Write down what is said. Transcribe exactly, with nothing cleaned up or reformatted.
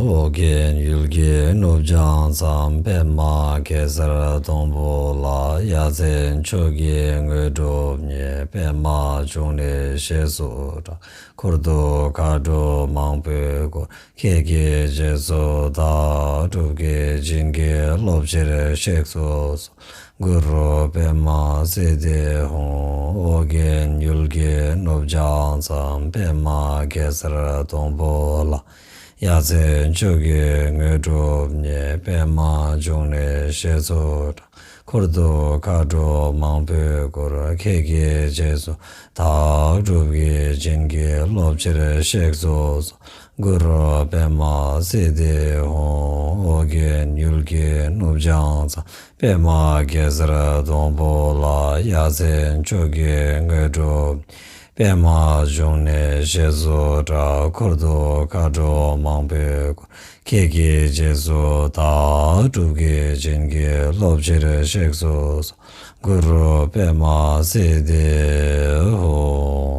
ཨོ་རྒྱན་ཡུལ་གྱི་ནུབ་བྱང་མཚམས། པདྨ་གེ་སར་སྡོང་པོ་ལ། ཡ་མཚན་མཆོག་གི་དངོས་གྲུབ་བརྙེས། པདྨ་འབྱུང་གནས་ཞེས་སུ་གྲགས། འཁོར་དུ་མཁའ་འགྲོ་མང་པོས་བསྐོར། ཁྱེད་ཀྱི་རྗེས་སུ་བདག་སྒྲུབ་ཀྱིས། བྱིན་གྱིས་རློབ་ཕྱིར་གཤེགས་སུ་གསོལ། གུ་རུ་པདྨ་སིདྡྷི་ཧཱུྃ། ཨོ་རྒྱན་ཡུལ་གྱི་ནུབ་བྱང་མཚམས། པདྨ་གེ་སར་སྡོང་པོ་ལ། ཡ་མཚན་མཆོག་གི་དངོས་གྲུབ་བརྙེས། པདྨ་འབྱུང་གནས་ཞེས་སུ་གྲགས། འཁོར་དུ་མཁའ་འགྲོ་མང་པོས་བསྐོར། ཁྱེད་ཀྱི་རྗེས་སུ་བདག་སྒྲུབ་ཀྱིས། བྱིན་གྱིས་རློབ་ཕྱིར་གཤེགས་སུ་གསོལ། གུ་རུ་པདྨ་སིདྡྷི་ཧཱུྃ། ཨོ་རྒྱན་ཡུལ་གྱི་ནུབ་བྱང་མཚམས། པདྨ་གེ་སར་སྡོང་པོ་ལ། ཡ་མཚན་མཆོག་གི་དངོས་གྲུབ། པདྨ་འབྱུང་གནས་ཞེས་སུ་གྲགས། འཁོར་དུ་མཁའ་འགྲོ་མང་པོས་བསྐོར། ཁྱེད་ཀྱི་རྗེས་སུ་བདག་སྒྲུབ་ཀྱིས། བྱིན་གྱིས་རློབ་ཕྱིར་གཤེགས་སུ་གསོལ། གུ་རུ་པདྨ་སིདྡྷི་ཧཱུྃ།